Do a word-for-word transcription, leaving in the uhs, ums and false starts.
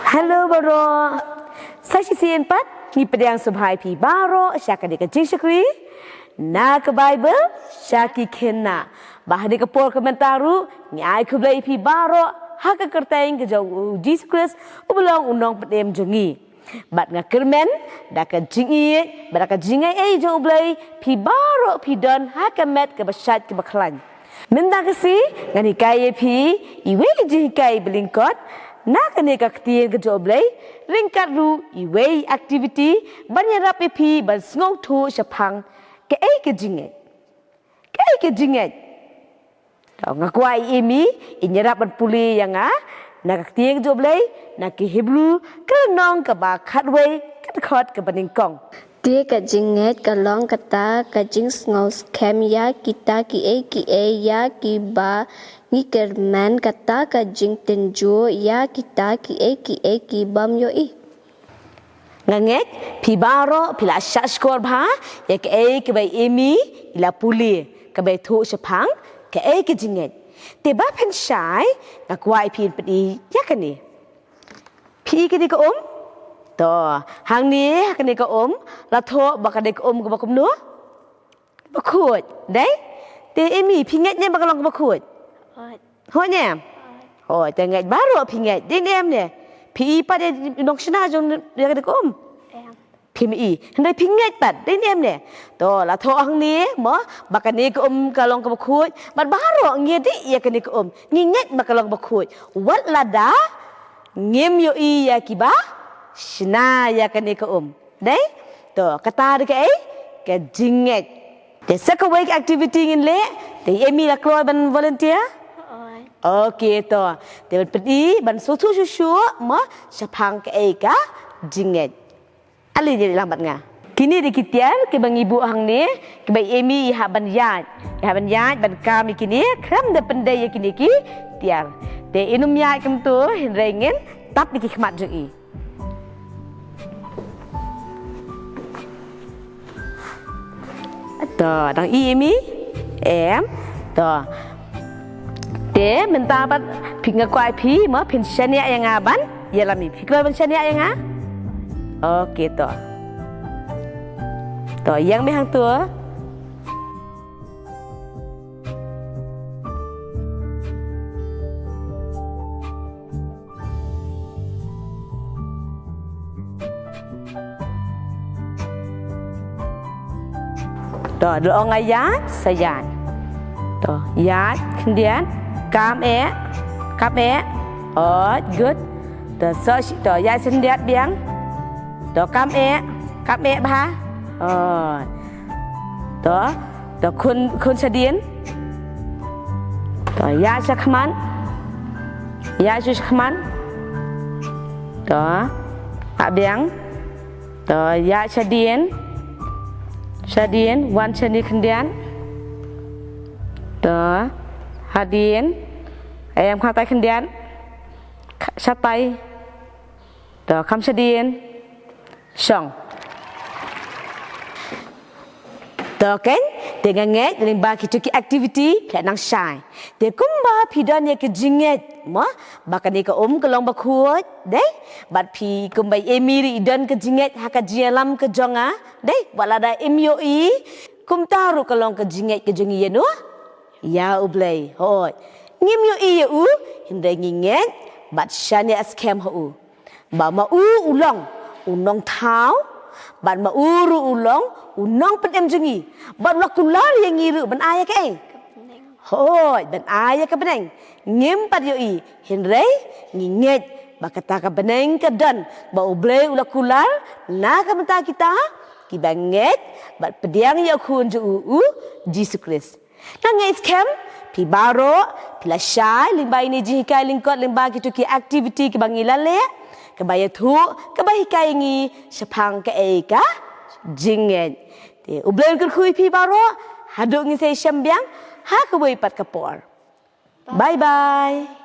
Hello baroh. Sa shisien pat ngi pdiang sngewbha ïa phi baroh sha kane ka jingshakri na ka Baibl sha ki khynnah. Ba ha kane ka por ka mynta ruh ngi ai khublei ïa phi baroh ha ka kyrteng ka jong u Jisu Khrist uba long u nongpynim jong ngi. Bad nga kyrmen da ka jingïeit bad da ka jingai ei jong U Blei, phi baroh phi don ha ka met kaba shait kaba khlaiñ. Mynta ka sngi ngan hikai ïa phi iwei i jinghikai ba lyngkot na kane ka ktien ka jong U Blei, ryngkat ruh iwei i activity ban ïarap ïa phi ban sngewthuh shaphang kaei ka jingngeit. Kaei ka jingngeit? To nga kwah ïa Amy in ïarap ban pule ïa nga na ka ktien ka jong U Blei na ki Hebru ka lynnong kaba khatwei ka dkhot kaba nyngkong. Te ka jingngeit ka long kata ka jingsngewskhem ïa kita kiei kiei ïa kiba ngi kyrmen, kata ka jingtynjuh ïa kita kiei kiei ki bym ïohi. Nga ngeit phi baroh phi la shah shkor bha ïa kaei kaba i Amy i la pule kaba ïathuh shaphang kaei ka jingngeit. Te ba phin shai nga kwah ïa phi in pyni ïa kane. Phi i kane ka um? To, hangne ha kane ka um la thoh ba kane ka um kaba kumno? Kaba khuid, dei? Te Amy, phi ngeit ne ba ka long kaba khuid? Hooid. Hooid ne? Hooid, te ngeit baroh phi ngeit, dei ne em ne? Phi i pat ïa u nongshna jong ïa kane ka um? Em. Phim i, hynrei phi ngeit pat, dei ne em ne? To la thoh hangne mo ba kane ka um ka long kaba khuid, bad baroh ngi dei ïa kane ka um ngi ngeit ba ka long kaba khuid. Wat lada ngim ïohi ïa kiba shna ïa kane ka um. Dei? To, kata dei kaei? Ka jingngeit. Te sa kawei ka activity ngin leh, te i Amy la kloi ban volunteer? Hooid. Okay, to. Te ban pyni ban sngewthuh shuh shuh mo shaphang kaei ka jingngeit. Ale ïa lang bad nga. Kine dei ki tiar kiba ngi buh hangne, kiba i Amy i hap ban ïaid. I hap ban ïaid ban kam ïa kine khlem da pyndei ïa kine ki tiar. Te in ym ïaid kumto, hynrei ngin tap ïa ki khmat jong i. To, dang i Amy? Em. To. Te mynta pat phi, nga kwah ïa phi mo phin shaniah ïa nga ban ïalam i. Phi kloi ban shaniah ïa nga? Okay, to. To, ïeng beit hangto. To, da la ong nga ïaid, sa ïaid. To, ïaid khyndiat, kam eh, kam eh. Hooid, good. To, sa shi, to, ïaid khyndiat biang. To, kam eh, kam eh bha. Hooid. To, to khun, khun shadien. To, ïaid shakhmat. Ïaid shu shakhmat. To, ah biang. To, ïaid shadien. Shadien, wan shane khyndiat. To, hadien. Em, khamtai khyndiat. Kh-, shatai. To, kham shadien. Shong. To keiñ, te nga ngeit lyngba kito ki activity phi la nang shai. Te kumba phi don ïa ka jingngeit mo ba kane ka um ka long ba khuid, dei? Bad phi kumba i Amy ruh i don ka jingngeit ha ka jingïalam ka jong nga, dei? Wat lada im ïohi, kumta ruh ka long ka jingngeit ka jong ngi ïa no? Ïa U Blei. Hooid. Ngim ïohi ïa u, hynrei ngi ngeit bad shaniah skhem ha u. Ba ma u u long u nongthaw, bad ma u ruh u long u nongpynim jong ngi. Bad u la kular ïa ngi ruh ban ai ïa kaei? Hooid, ban ai ïa ka bneng. Ngim pat ïohi, hynrei ngi ngeit ba kata ka bneng ka don, ba U Blei u la kular na ka bynta kita kiba ngeit bad pdiang ïa u khun jong u, u Jisu Khrist. Nga ngeit skhem phi baroh phi la shai lyngba ine i jinghikai lyngkot lyngba kito ki activity kiba ngi la leh, kaba ïathuh, kaba hikai ïa ngi shaphang kaei ka jingngeit. Te U Blei un kyrkhu ïa phi baroh, haduh ngin sa ïashem biang ha kawei pat ka por. Bye bye.